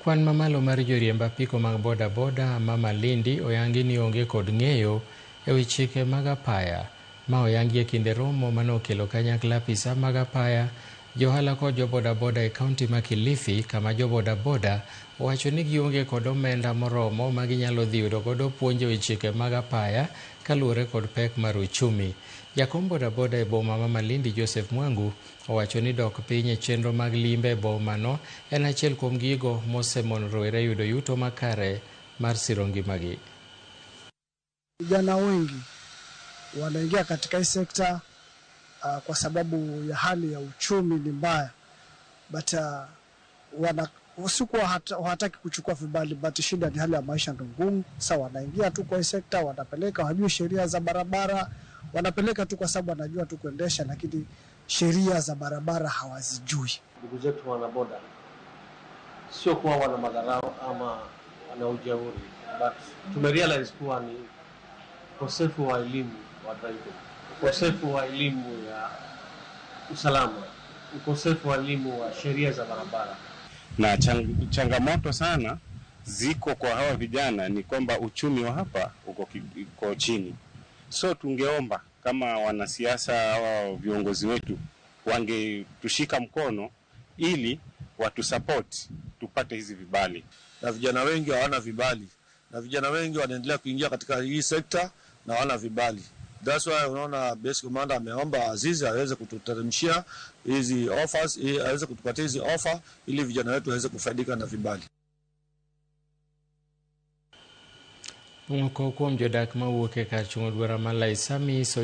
Kwan mamalo mar joriemb apiko mag bodaboda ma Malindi oyangi ni onge kod ng'eyo ewi chike mag apaya ma oyangi e kinde romo mane okelo kanyakla apisa mag apaya, johala kod jobodaboda e kaunti ma Kilifi, kama jobodaboda owacho ni gionge kod omenda moromo ma ginyalo dhi yudo godo puonj ewi chike mag apaya kaluwore kod pek mar uchumi. Jakom bodaboda e boma ma Malindi, Joseph Mwangu, owacho ni dok piny e chenro mag limbe e bomano en achiel kuom gigo mosemono rowere yudo yuto makare mar siro ngimagi. Vijana wengi wanaingia katika hii sekta kwa sababu ya hali ya uchumi ni mbaya, but wana sikuwa hawataki kuchukua vibali, but shida ni hali ya maisha ndo ngumu. Sasa wanaingia tu kwa hii sekta, wanapeleka, hawajui sheria za barabara, wanapeleka tu kwa sababu wanajua tu kuendesha, lakini sheria za barabara hawazijui. Ndugu zetu wanaboda sio kuwa wana madharau ama wana ujeuri, but tumerealize kuwa ni ukosefu wa elimu wa driving, ukosefu wa elimu ya usalama, ukosefu wa elimu wa sheria za barabara. Na changamoto sana ziko kwa hawa vijana ni kwamba uchumi wa hapa uko chini, so tungeomba kama wanasiasa hawa viongozi wetu wangetushika mkono ili watusupport tupate hizi vibali. Na vijana wengi hawana vibali, na vijana wengi wanaendelea kuingia katika hii sekta na hawana vibali. That's why unaona base commander ameomba Azizi aweze kututeremshia hizi offers, aweze kutupatia hizi offer ili vijana wetu waweze kufaidika na vibali. Moko kuom jodak mawuok e kar chung' od bura ma Laisamis.